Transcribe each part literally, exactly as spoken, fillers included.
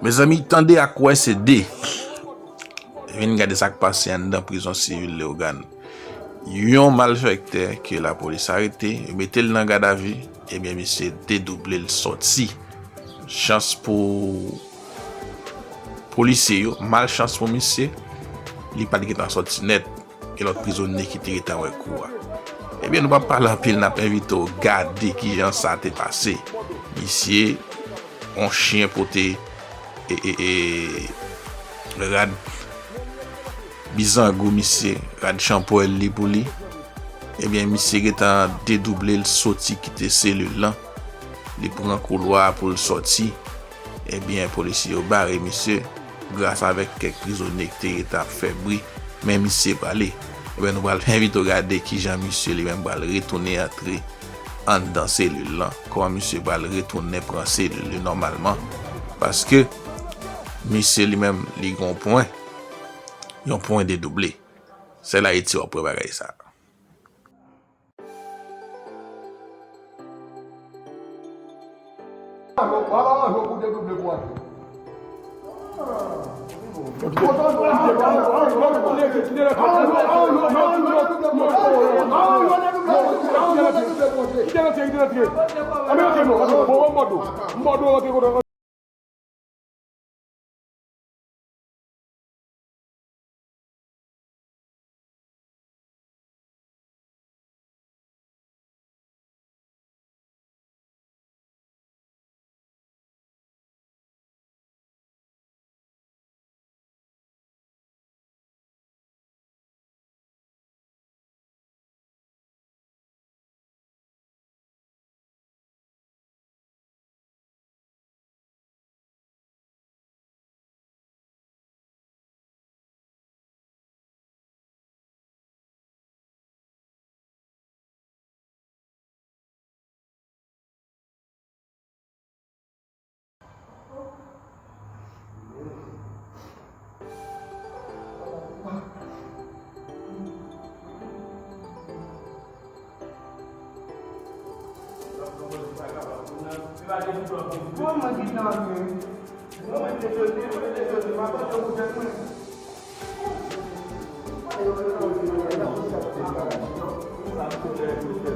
Mezanmi, tande ak wè se de. Vin gade sa k pase anndan prizon sivil Leyogàn. Yon malfektè ke lapolis arete, yo mete l nan gadavi, ebyen, misye dedouble l sòti. Chans pou polisye yo, malchans pou misye, li pa t gentan sòti nèt. Gen lòt prizonye ki te gentan wè kou a. Ebyen, nou p ap pale anpil, n ap envite w gade kijan sa te pase. Misye, yon chen pote e, e, e, rad bizangou misye, rad chanpwèl li pou li. Ebyen, misye gentan dedouble l soti kite selil lan. Li pran koulwa a pou l sòti. Ebyen, polisye yo bare misye gras avèk kèk prizonye ki te rete ap fè bri, men misye prale. Ebyen, nou pral envite w gade kijan misye li menm pral retounen antre anndan selil lan, kòman misye pral retounen pran selil li nòmalman, paske misye li menm, li gen yon pwen, yon pwen dedouble. Sèl Ayiti w ap wè bagay sa.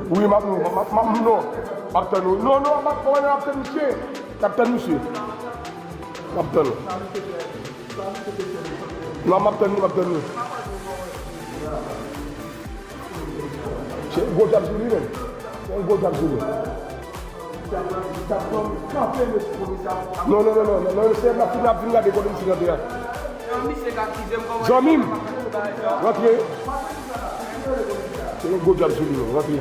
Wi, m ap, m ap, m ap, m ap, non. M ap tann ou. Non, non, m ap, m ap tann misye. M ap tann misye. M ap tann. Non, m ap tann li, m ap tann li. Se gwo djab sou li, menm. Se yon gwo djab sou li. Non, non, non, non, non, non, se la fout la vin gade kote misye kanpe a. Zanmi m, rantre. Se yon gwo djab sou li, menm, rantre.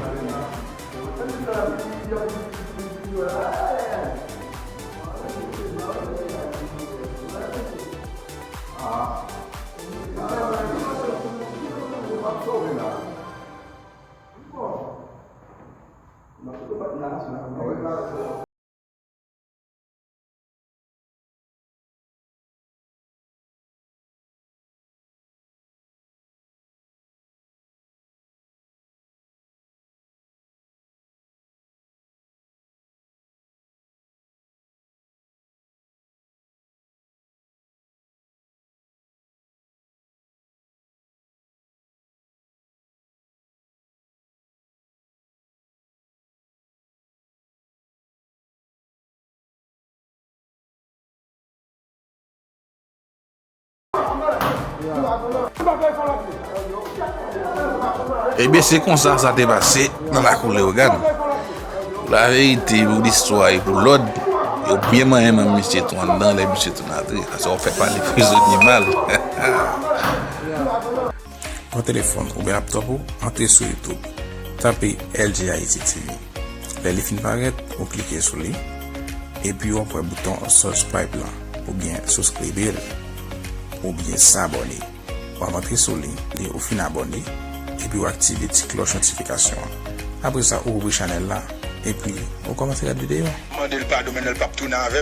Ebyen, se konsa sa te pase nan lakou Leyogàn. Pou laverite, pou listwa e pou lòd, yo byen manyen menm misye tou anndan lè misye tou antre. Paske w fè pale prizonye mal. Pran telefòn oubyen laptòp ou, antre sou YouTube, tape L G Haiti T V. Lè li fin parèt, ou klike sou li, epi w ap wè bouton subscribe lan, oubyen subscribe l, oubyen s'abonner. W ap antre sou li, lè ou fin abòne, epi w aktive ti klòch notifikasyon an. Apre sa, ou ouvri chanèl la, epi ou kòmanse gade videyo. Mande l padon, men l p ap tounen avè